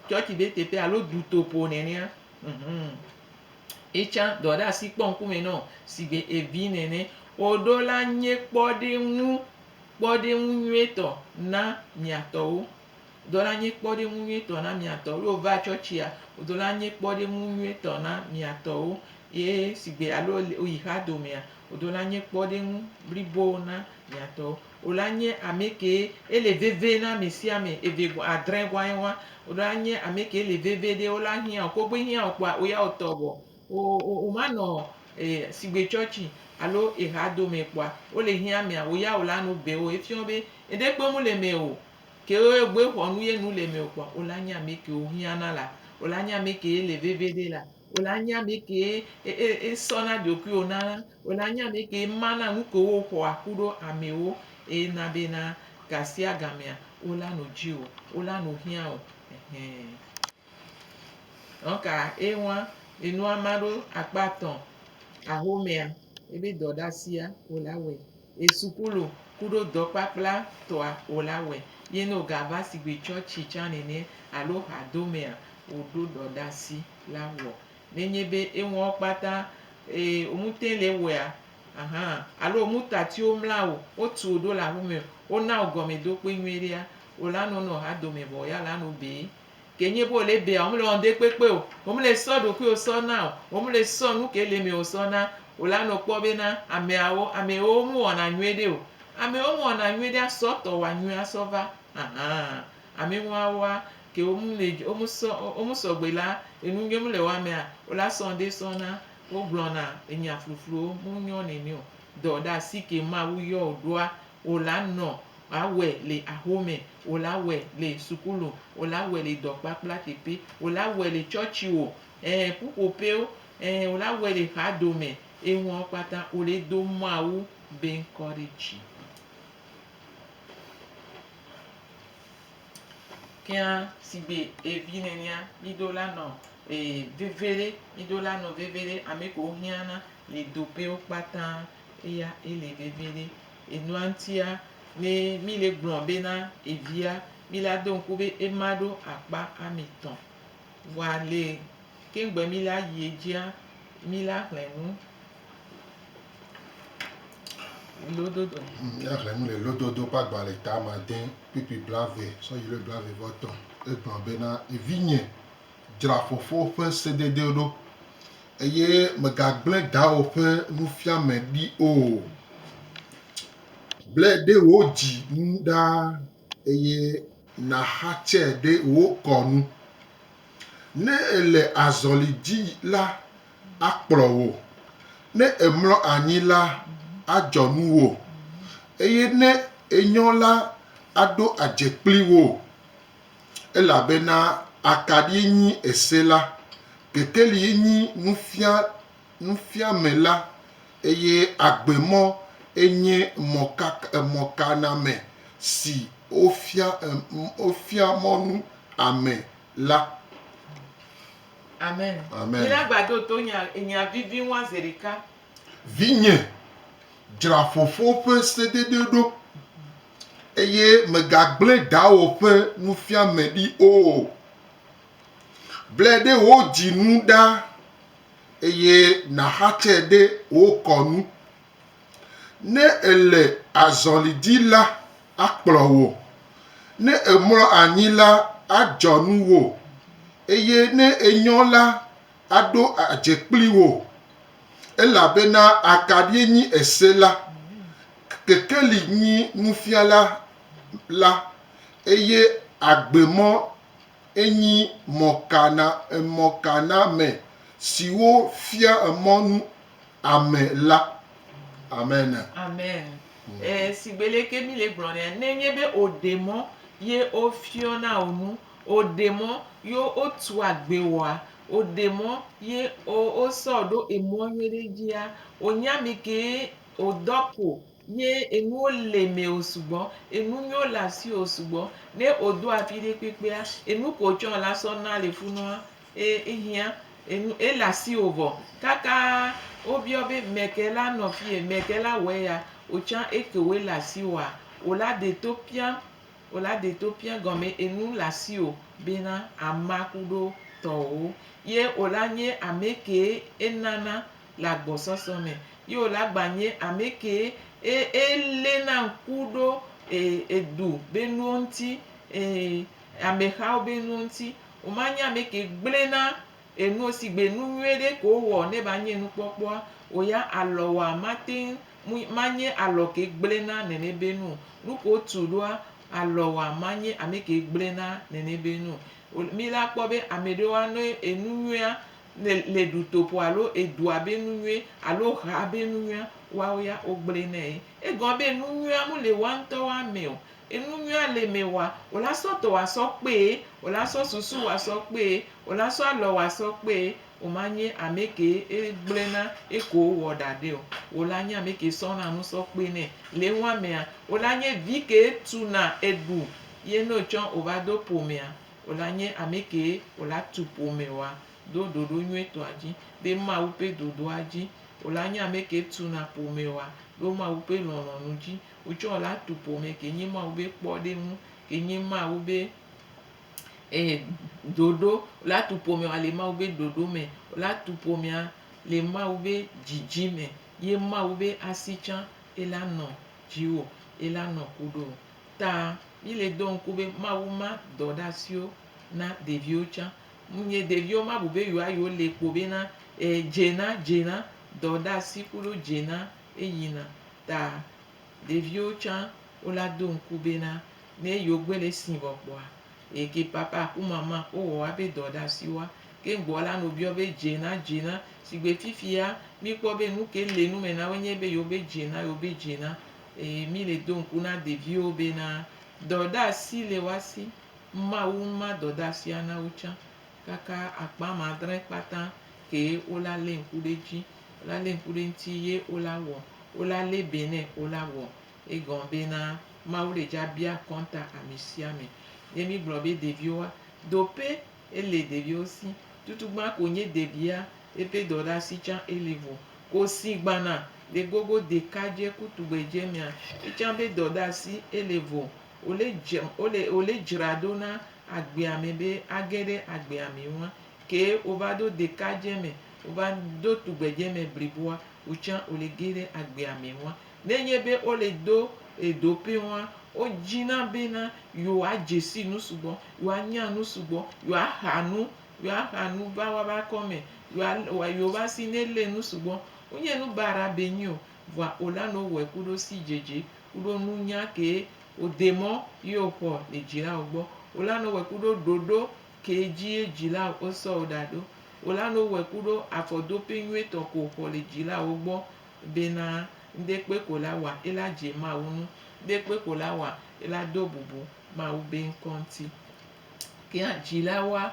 Tsɔtsi be teƒe alo dutoƒo nenea. Unhun. Etsã dɔ ɖe asi kpɔ ŋkume nɔ sigbe evi nene. Woɖo la nye kpɔɖeŋu, kpɔɖeŋu nyuietɔ na miatɔwo. Ɖo la nye kpɔɖeŋu nyuietɔ na miatɔwo. Ye wova tsɔtsia, woɖo la nye kpɔɖeŋu nyuietɔ na miatɔwo. Ye sigbe alo woyi xadomea, woɖo la nye kpɔɖeŋu blibo na miatɔwo. Wo la nye ame ke ele veve na ame sia ame, eve gɔ̃ adrẽ gɔ̃ ye wa. Wo la nye ame ke le veve ɖe, wo la hiã wò. Kogbe hiã wò kpoa, wo ya wò tɔ vɔ. Wo, wo, wo ma nɔ e sigbe tsɔtsi alo eha dome kpoa, wo le hiã amea, wo ya wo la no be wo. Efiɔ be, eɖekpe mu le me o. Ke wo gbe xɔ nu ye nu le me o kpoa, wo la nye ame ke wo hiã na la. Wo la nye ame ke le veve ɖe la. Wo la nye ame ke e, e, esɔna ɖokuiwo na. Wòle anye ame ke mana nu ke wo xɔa ku ɖo amewo eye na be na gasiagamea wo la no dzi o, wo la no hiã o. Ɛhɛn. Donc ewa enua ma ɖo akpa tɔn ahomea ebe dɔɖasia wo la wɔe. Esukulu kuɖo dɔkpakpla tɔa wo la wɔe. Ye ne wo gava sigbe tsɔtsi tsã nene alo hadomea wo ɖo dɔɖasi la wɔ. Nenye be enuawo kpata ee womete le wɔea, ahan, alo womutatiwo mla o, wotu wò ɖo le aƒeme o, wona wò gɔmedokpe nyuie ɖea, wò la nɔ nɔ hadome vɔ ya la nɔ bee. Ke nye be wòle bea, womele wɔ ŋɖe kpekpe o, womele sɔ ɖokuiwò sɔ na o, womele sɔ nu ke le mewò sɔ na wò la nɔ kpɔ bena ameawo, amewo mewɔna nyuie ɖe o. Amewo mewɔna nyuie ɖea, sɔ tɔwòa nyuia sɔ va. Ahan. Amɛŋwawa ke wo le wo sɔ wo sɔgbe la enu nyɔ le wa mea wo la sɔ ŋɖe sɔ na wo gblɔna enya flufluwo mu nyɔ nɛnɛ o. Dɔ ɖe asi ke Mawu yɔ wo ɖoa wo la nɔ awɔe le axome, wo la wɔe le sukulu, wo la wɔe le dɔkpakpla teƒe, wo la wɔe le tsɔtsi o, ɛ ƒuƒoƒewo, ɛ wo la wɔe le xadome. Enuawo kpata wo le do Mawu be ŋkɔ ɖe dzi. Kea sigbe evi nenea, miɖo la nɔ e veveɖe, miɖo la nɔ veveɖe, ame kewo hiã na le doƒewo kpata eya ele veveɖe. Enua ŋutia, ne mi le gblɔ bena evia, mi la do ŋku be ema ɖo akpa ame tɔ̃. Vɔa le keŋgbe mi la yi edzia, mi la xlẽ nu. Lododo. Míaxlẽ nu le Lododo ƒe agbalẽ ta ame ade, kpukpui blaeve sɔ yi ɖe blaeve vɔ etɔ̃. Egblɔ bena, Vinye, dzra fofowò ƒe sedede ɖo, eye mègagblẽ dawò ƒe nufiame ɖi o. Ble ɖe wò dzi ŋu ɖaa, eye nàxatsɛ ɖe wò kɔ nu. Ne èle azɔli dzi la, akplɔ wò. Ne èmlɔ anyi la, adzɔ nu wò, eye ne ènyɔ la, aɖo adze kpli wò. Elabena akaɖie nyi ese la, kekelie nyi nufia, nufiame la, eye agbemɔ enye mɔkaka, mɔkaname si wofia, wofia mɔnu ame la. Amen. Amen. Mina gbado to nya enya vivi ŋua zi ɖeka. Vinye, dzra fofo ƒe sedede ɖo, eye mègagblẽ dawò ƒe nufiame ɖi o. Ble ɖe wò dzi nu ɖa, eye nàxatsɛ ɖe wò kɔ nu. Ne èle azɔli dzi la, akplɔ wò. Ne èmlɔ anyi la, adzɔ nu wò, eye ne ènyɔ la, aɖo adze kpli wò. Elabena akaɖie nyi ese la, kekeli nyi nufiala la, eye agbemɔ enyi mɔkana, mɔkaname siwo fia mɔ nu ame la. Amen. Amen. E, sigbe leke mi le gblɔ nea, ne nye be wòɖe mɔ ye wofiɔ na wò nu, Woɖe mɔ ye wotu agbe woa, woɖe mɔ ye wosɔ ɖo emɔ nyui ɖe dzia, wonye ame ke wodɔ ko ye enuwo le mewò sugbɔ, enu nyuiwo le asiwò sugbɔ. Ne wodo afi ɖe kpekpea, enu ke wotsɔ la sɔ na le funua, ehiã, enu ele asiwò vɔ. Kaka wobiɔ be mɛke la nɔ fiye, mɛke la wɔe ya, wotsã eke woe le asiwòa, wò la ɖe to piã, wò la ɖe to piã gɔme enu le asiwò bena ama kuɖo tɔwòwo. Ye wò la nye ame ke enana le agbɔsɔsɔ me. Ye wò la gba nye ame ke eléna ŋku ɖo edu be nuwo ŋuti, amexawo be nuwo ŋuti. Wò ma nye ame ke gblẽna enuwo sigbe nu nyuie ɖe ko wowɔ ne ba nye nukpɔkpɔa, wò ya alɔwòa mate ŋu manye alɔ ke gblẽna nene be nu o. Nu ke wotu ɖoa, alɔwòa manye ame ke gblẽna nene be nu o. Mi la kpɔ be ame ɖewoa ne enu nyuia le le dutoƒo alo edua be nu nyuie alo ha be nu nyuia, woawo ya wogblẽnɛ. Egɔme be nu nyuia mele woa ŋutɔ woa me o. Enu nyuia le mewòa, wò la sɔ tɔwòa sɔ kpee, wò la sɔ susuwòa sɔ kpee, wò la sɔ alɔwòa sɔ kpee. Wò ma nye ame ke egblẽna eke wowɔ ɖa ɖe o. Wò la nye ame ke sɔna nu sɔ kpe nɛ. Le eŋua mea, wò la nye vi ke tuna eɖu ye ne wotsɔ wova do ƒomea, wò la nye ame ke wò la tu ƒomewoa ɖo ɖoɖo nyuietɔa dzi, ɖe Mawu ƒe ɖoɖoa dzi. Wò la nye ame ke tuna ƒomewoa ɖo Mawu ƒe lɔlɔ̃nu dzi. Wotsɔ la tu ƒome ke nye Mawu be kpɔɖeŋu, ke nye Mawu be ɖoɖo. La tu ƒomea le Mawu be ɖoɖo me. La tu ƒomea le Mawu be dzidzi me. Ye Mawu be asi tsã ela nɔ dziwò, ela nɔ kuɖo. Ta mi le do ŋku be Mawu ma dɔ ɖe asiwo na ɖeviwo tsã. Nye ɖeviwo ma bu be yewoa yewo le kpo bena dzena dzena dɔ ɖe asi kuɖo dzena eyina. Ta ɖeviwo tsã wola do ŋku bena ne yewo gbe le esi vɔ kpoa, eke papa ku mama wowɔ woabe dɔɖasiwoa, ke ŋgbɔ la no biɔ be dzena dzena sigbe fifia mi kpɔ be nuke le nume na wo nye be yewo be dzena yewo be dzena. Eye mi le do ŋku na ɖeviwo bena dɔɖasi le woasi, Mawu ma dɔɖasia na wo tsã kaka akpa amadre kpata ke wola lé ŋku ɖe edzi. Wola lé ŋku ɖe eŋuti ye wola wɔ. Wola lé be nɛ wola wɔ. Egɔme bena Mawu le dza bia akɔnta ame sia ame. Ne mi gblɔ be ɖeviwoa, dope ele ɖeviwo si. Tutugbã ko nye ɖevia eƒe dɔɖasi tsã ele vo. Ko si gbana le gogo ɖekadze ku tugbedze mea, etsã be dɔɖasi ele vo. Wole dze wole wole dzra ɖo na agbea me be age ɖe agbea me ŋua. Ke wova ɖo ɖekadze me, wova ɖo tugbedze me bliboa, wotsã wole ge ɖe agbea me ŋua. Nenye be wole do edoƒe ŋua, wodzina bena yewoadze si nu sugbɔ, yewoanya nu sugbɔ, yewoaxa nu, yewoaxa nu va woƒe akɔme, yewoa yewoƒe asi nelé nu sugbɔ. Wonye nu baɖa be nyi o, vɔa wola nɔ wɔe kuɖo sidzedze, kuɖo nunya ke wode mɔ ye woxɔ le dzilawo gbɔ. Wola nɔ wɔe kuɖo ɖoɖo ke dzi ye dzilawo wosɔ wo da ɖo. Wola nɔ wɔe kuɖo afɔdoƒe nyuietɔ ko woxɔ le dzilawo gbɔ bena ŋɖekpe ko la wɔa, ela dze Mawu ŋu. Ŋɖekpe ko la wɔa, ela do bubu Mawu be ŋkɔ ŋuti. Kea dzilawoa,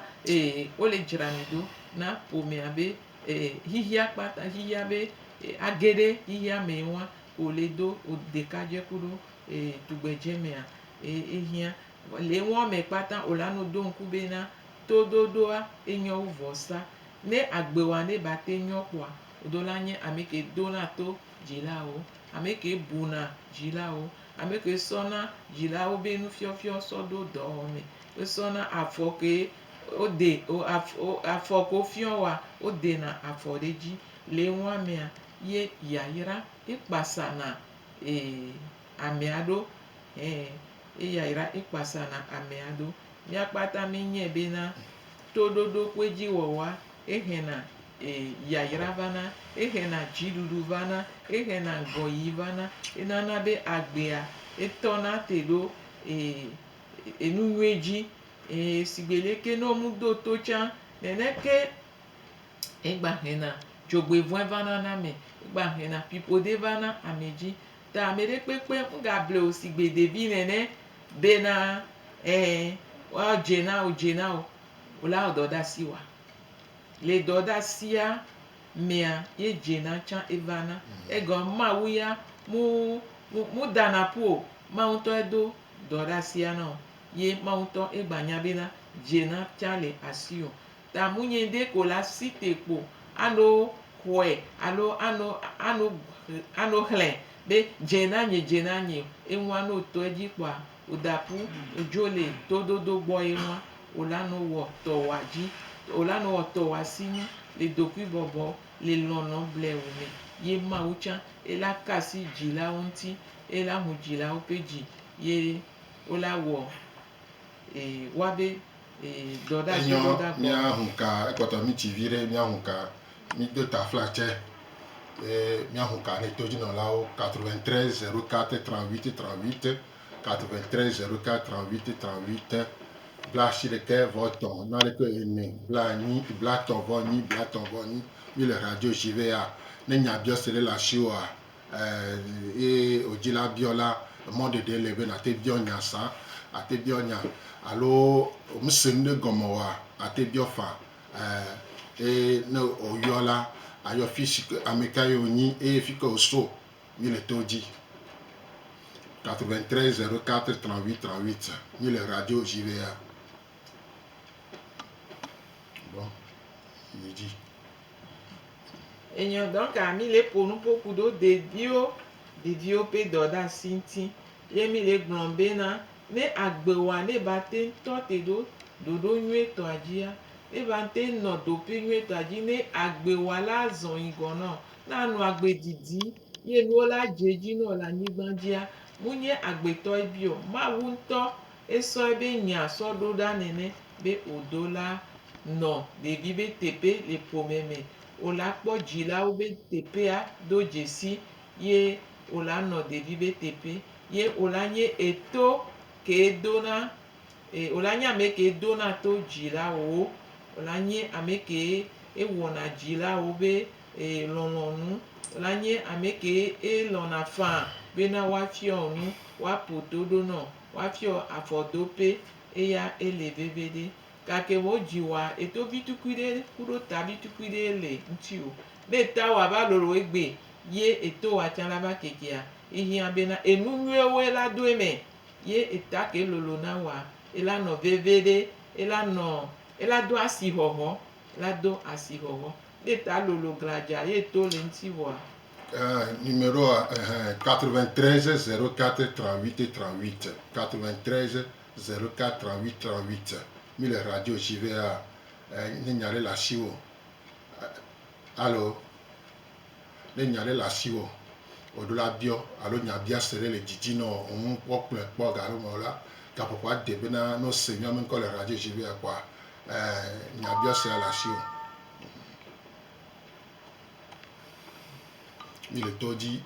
wole dzrani ɖo na ƒomea be xixia kpata, xixia be age ɖe xixia me ŋua, wòle do ɖekadze kuɖo tugbedze mea, ehiã. Le ŋua me kpata wòla no do ŋku bena toɖoɖoa enyo wu vɔsa. Ne agbewòa ne ba te nyɔ kpoa, woɖo la nye ame ke dona to dzilawo, ame ke buna dzilawo, ame ke sɔna dzilawo be nufiɔfiɔ sɔ ɖo dɔwɔwɔ me, esɔna afɔ ke wode afɔ ke wofiɔ woa, wodena afɔ ɖe edzi. Le ŋua mea, ye yayra ekpasana amea ɖo. Ye yayra ekpasana amea ɖo. Mía kpata míenyae bena toɖoɖo kple edziwɔwɔa ehena yayra vana, ehena dziɖuɖu vana, ehena ŋgɔyiyi vana, enana be agbea etɔna te ɖo enu nyui dzi. Sigbe leke ne womedo to tsã neneke egba hena dzogbevɔ̃e vana na ame, egba hena ƒiƒode vana ame dzi. Ta ame ɖe kpekpe ŋgable o sigbe ɖevi nene bena Woadze na wò, dze na wò, wòla wɔ dɔdeasi wa. Le dɔdeasia mea, ye dzena tsã evana. Egɔme Mawu ya mu mu mudana ƒu o. Mawu ŋutɔ edo dɔdeasia na wò ye Mawu ŋutɔ egba nya bena dzena tsã le asiwò. Ta munye ŋɖe ko la site kpo ano xɔe alo ano ano ano xlẽ be dze na nye dze na nye o. Enua ne wòtɔ edzi kpoa wòda ƒu wòdzo le tododo gbɔ ye nua wòla no wɔ tɔwòa dzi. Wòla no wɔ tɔwòa sinu le dokuibɔbɔ le lɔlɔ blewu me ye Mawu tsã ela ka asi dzilawo ŋuti, ela hu dzilawo ƒe dzi ye wola wɔ e woabe e dɔdeasi Enyɔ ɖoɖa gbɔ. míahu ka ekpɔtɔ mí tsi viɖe míahu ka mído taflatse ye míahu ka ne todzinɔlawo 93 04 38 38 93 04 38 38 bla asiɖeke vɔ etɔ̃ naneke ene bla enyi bla etɔ̃ vɔ enyi bla etɔ̃ vɔ enyi mí le radio JVA ne nyabiɔse ɖe le asiwòa ye wòdzi la biɔ la mɔɖeɖe le be nàte biɔ nya sa ate biɔ nya alo mese nu ɖe gɔme oa ate biɔ fa eye ne wòyɔ la ayɔ fi si ke ame ka ye wònyi eye fi ke wòso mí le to dzi 93 04 38 38 mí le radio JVA bon yi dzi. Enyɔ donc mi le ƒo nu ƒo ku ɖo ɖeviwo ɖeviwo ƒe dɔdeasi ŋuti ye mi le gblɔm bena ne agbewòa ne ba te tɔ te ɖo ɖoɖo nyuietɔa dzia, ne ba te nɔ ɖoƒe nyuietɔa dzi ne agbewòa la zɔ yi ŋgɔ nɔ, ne anɔ agbe didi ye nuwo la dze edzi nɔ le anyigba dzia, munye agbetɔ bi o. Mawu ŋutɔ esɔ ebe nya sɔ ɖo ɖa nene be wòdo la nɔ ɖevi be teƒe le ƒome me. Wòla kpɔ dzilawo be teƒea do dzesi ye wòla nɔ ɖevi be teƒe ye wòla nye eto ke dona e wòla nye ame ke dona to dzilawo. Wòla nye ame ke ewɔna dzilawo be e lɔlɔ̃nu. Wòla nye ame ke elɔ̃na faa bena woafiɔ nu, woaƒo to ɖo nɔ, woafiɔ afɔdoƒe eya ele veve ɖe. Gake wodzi woa, eto vitukui ɖe ku ɖo ta vitukui ɖe le ŋutiwò. Ne tawòa va lolo egbe ye etowoa tsã la va kekea, ehiã bena enu nyuiwoe la do eme ye eta ke lolo na woa, ela nɔ veve ɖe, ela nɔ ela do asixɔxɔ, ela do asixɔxɔ. Ne ta lolo gladza ye to le ŋuti vɔa. Numéro 93 04 38 38 93 04 38 38 mi le radio JVA ne nya ɖe le asiwò alo ne nya ɖe le asiwò wòɖo la biɔ alo nyabiase ɖe le dzidzi nɔ ŋu kpɔ kplɔe kpɔ ga alo me la gaƒoƒoa de bena ne wose míaƒe ŋkɔ le radio JVA kpoa nyabiasea le asiwò. Mi le to dzi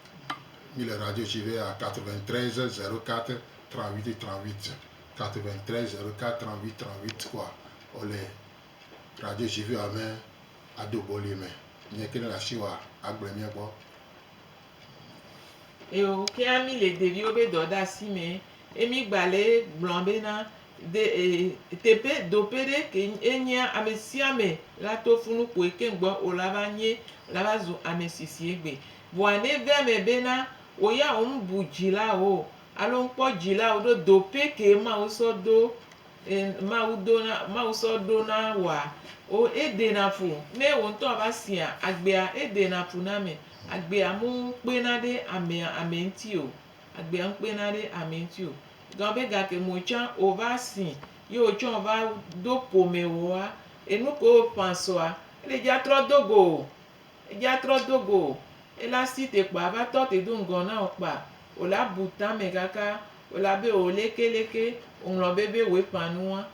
mi le radio JVA 93 04 38 38 93 04 38 38 kpoa wole radio JVA me ado boli me nye ke ne le asiwòa agblɔe mía gbɔ. Eo kea mi le ɖeviwo be dɔdeasi me ye mi gba le gblɔ bena de e teƒe doƒe ɖe ke enyea ame sia ame la to funu kpoe ke ŋgbɔ wòla va nye la va zu ame sisi egbe. Vɔa ne ve eme bena wò ya wò ŋu bu dzilawo alo ŋkpɔ dzilawo ɖo doƒe ke Mawu sɔ do e Mawu do na Mawu sɔ ɖo na woa, wo eɖena fu ne wò ŋutɔ va sia agbea eɖena fu na ame. Agbea mu kpena ɖe amea ame ŋuti o. Agbea mu kpena ɖe ame ŋuti o. Gɔme be gake mo tsã wòva si ye wòtsɔ va do ƒome woa, enu ke woƒã sɔa, ele dza trɔ do go o. Edza trɔ do go o. Ela si te kpoa ava tɔ te do ŋgɔ na wò kpoa, wòla bu tame kaka, wòla be wò leke leke, wòŋlɔ be be wòe ƒã nua.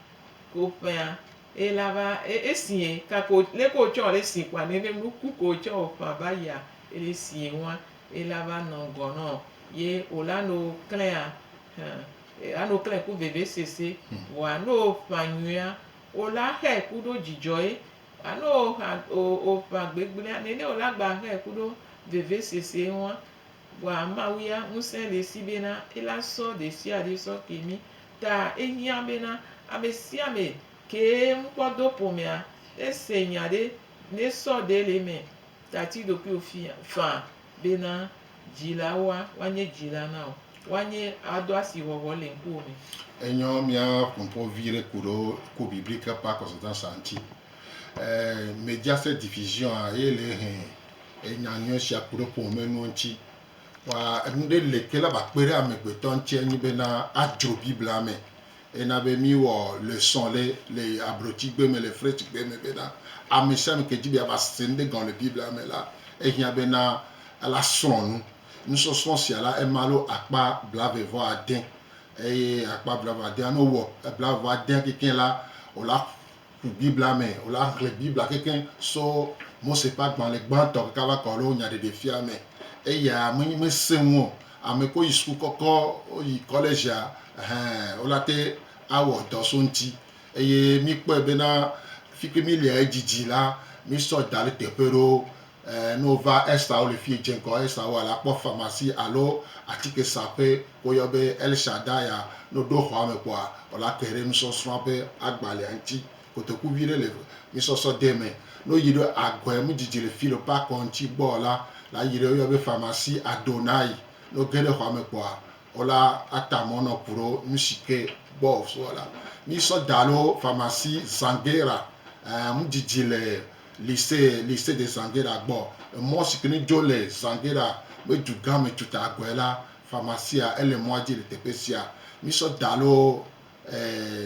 Ke woƒãa, ela va esie kake leke wotsɔ le si kpoa nene nuku ke wotsɔ wòƒã va yia, ele sie nua, ela va nɔ ŋgɔ nɔ ye wòla no klẽa, hẽ, ano klẽ ku vevesese. Vɔa ne woƒã nyuia, wòla xe ku ɖo dzidzɔe. Alo wòƒã gbegblẽa, nene wòla gba xe ku ɖo vevesese nua. Vɔa Mawu ya ŋusẽ le esi bena ela sɔ ɖesiaɖe sɔ ke mí. Ta ehiã bena Ame sia ame kee ŋkpɔ do ƒomea, ne se nya ɖe, ne sɔ ɖe le eme, tati ɖokuiwò fia faa bena dzilawoa, woanye dzila na wò. Woanye ado asixɔxɔ le ŋkuwò me. Enyɔ mía ƒoƒo viɖe ku ɖo ku biblique par conséquence ŋuti. Media se diffusion ye le he enya nyuie sia ku ɖe ƒome nuwo ŋuti. Wa enu ɖe le ke la ba kpe ɖe amegbetɔ ŋuti enyi bena adzro Biblia me. Ena be míwɔ leçon le le abrotigbe me le Frenchgbe me bena ame sia ame ke dzi be yeava se nu ɖe gɔme le Biblia me la, ehiã bena ela srɔ̃ nu. Nusɔsrɔ̃ sia la ema ɖo akpa 78 eye akpa 80 ne wowɔ 80 kekeŋ la, wòla ku Biblia me, wòla xlẽ Biblia kekeŋ so Mose ƒe agbalẽ gbãtɔ kaka va kɔ ɖo nyaɖeɖefia me. Eya menye mese ŋu o. Ame kewo yi suku kɔkɔ, woyi kɔledzia, ɛhɛ̃, wola te awɔ dɔ so ŋuti. Eye míkpɔe bena fi ke mília edzidzi la, mísɔ da ɖe teƒe ɖewo. Ne wova Esta le fi dze ŋgɔ Esta woa, la kpɔ pharmacie alo atikesaƒe woyɔ be El Shaddai ya. Ne woɖo xɔa me kpɔa, wola ke ɖe nusɔsrɔ̃a ƒe agbalẽa ŋuti. Kotoku vi ɖe le nusɔsɔ de me. Ne woyi ɖe agɔe nudzidzi le fi le park ŋuti gbɔ la, la yi ɖe woyɔ be pharmacie Adonai. Ne woge ɖe xɔa me kpɔa, wola ata mɔ nɔ ku ɖo nu si ke gbɔ wòsɔ la. Mísɔ da ɖo pharmacie Zangera, nudzidzi le lycée, lycée de Zangera gbɔ. Emɔ si ke ne dzo le Zangera be dugã me tuta agɔe la, pharmacia ele mɔa dzi le teƒe sia. Mísɔ da ɖo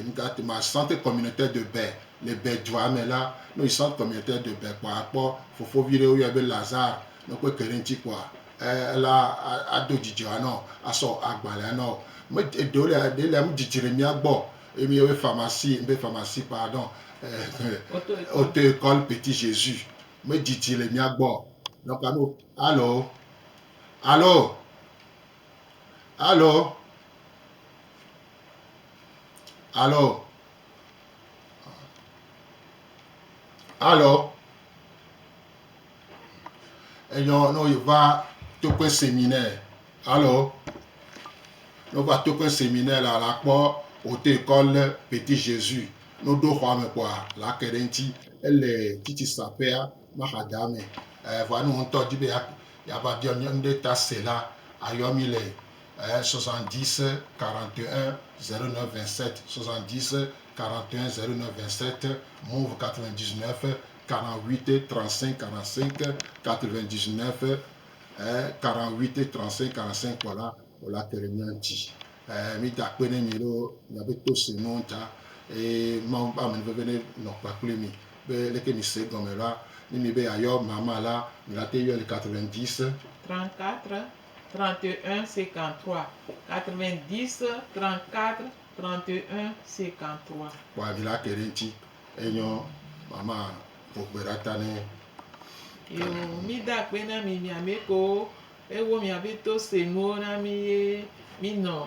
nuka ma centre communautaire de Bè le Bè dua me la, ne woyi centre communautaire de Bè kpɔa, akpɔ fofovi ɖe woyɔe be Lazare. Ne wokpɔe ke ɖe ŋuti kpɔa, ela ado dzidzɔa nɔ, asɔ agbalẽa nɔ. Me eɖewo le eɖe le nudzidzi le mía gbɔ eye míeyɔ be pharmacie, be pharmacie pardon, auto école Petit Jésus. Medzidzi le mía gbɔ. Donc alo allo allo allo allo allo enyɔ ne wova toƒe séminaire allo ne wova toƒe séminaire la la kpɔ auto école Petit Jésus. Ne woɖo xɔa me kpɔa la ke ɖe eŋuti. Ele tsitsi saƒea maxada me. Vɔa ne wò ŋutɔ di be yeava biɔ nu ɖe ta se la, ayɔ mi le 70 41 09 27 70 41 09 27 Moov 99 48 35 45 99 48 35 45 kpɔ la wòla ke ɖe mía ŋuti. Mi da akpe ne mi ɖo miabe to se nuwo ta eye Mawu ƒe amenuveve ne nɔ kpakple mi be leke mi se gɔme la ne mi be yeayɔ mama la mi la te yɔe le 90 34 31 53 90 34 31 53. Kpɔa mi la ke ɖe ŋuti enyo mama ƒo gbe ɖa ta ne. Yo mi da akpe na mi miame kewo ewo miabe to se nuwo na mi ye mi nɔ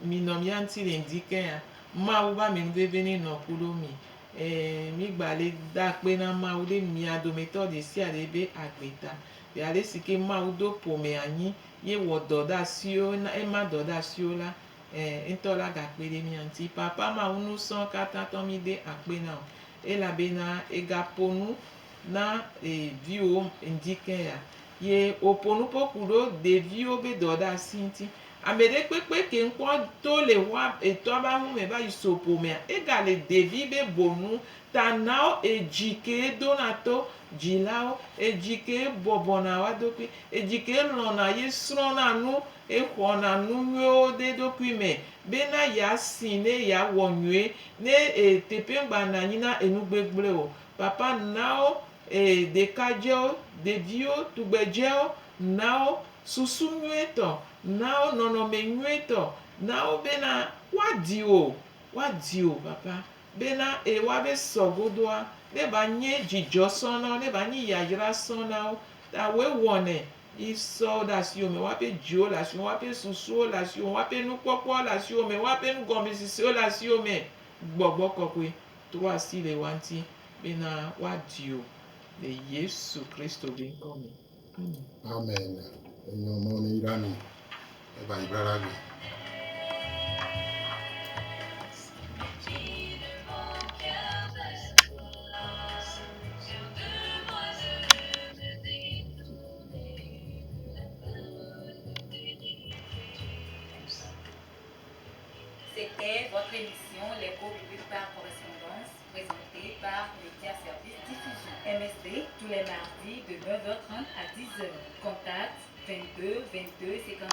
mi nɔ mía ŋuti le ŋdi ke ya. Mawu be amenuveve ne nɔ ku ɖo mi. Mi gba le da akpe na Mawu ɖe mia dometɔ ɖe sia ɖe be agbe ta. Le ale si ke Mawu do ƒome anyi ye wɔ dɔ ɖe asiwo ema dɔ ɖe asiwo la, ŋutɔ la gakpe ɖe mía ŋuti. Papa Mawu nusrɔ̃ katã tɔ mi de akpe na wò elabena egaƒo nu na viwò ŋdi ke ya. Ye wòƒo nu ƒo ku ɖo ɖeviwo be dɔ ɖe asi ŋuti. Ame ɖe kpekpe ke ŋkpɔ to le xɔa etɔa be ahume va yi so ƒomea, egale ɖevi be bonu ta na wo edzi ke dona to dzilawo, edzi ke bɔbɔna woa ɖokui, edzi ke lɔ̃na ye srɔ̃na nu, exɔna nu nyuiwo ɖe eɖokui me bena yeasi ne yeawɔ nyuie ne teƒe ŋgba nɔ anyi na enu gbegblẽ o. Papa na wo ɖekadzewo, ɖeviwo, tugbedzewo, na wo susu nyuietɔ, na wo nɔnɔme nyuietɔ, na wo bena woadi wò, woadi wò papa bena woabe sɔ godoa ne va nye dzidzɔ sɔ na wo, ne va nyi yayra sɔ na wo. Ta woe wɔnɛ yi sɔ ɖe asiwò me, woaƒe dziwo le asiwò me, woaƒe susuwo le asiwò me, woaƒe nukpɔkpɔwo le asiwò me, woaƒe nugɔmesisiwo le asiwò me. Gbɔgbɔ kɔkɔe trɔ asi le woa ŋuti bena woadi wò le Yesu Kristo be ŋkɔ me. Amen. Amen. Enyɔ Mawu ne yra mi. Eva yi brada gbe. C'était votre émission L'écho biblique par correspondance, présentée par Média Service Diffusion MSD, tous les mardis de 9h30 à 10h. Contact 22 22 50.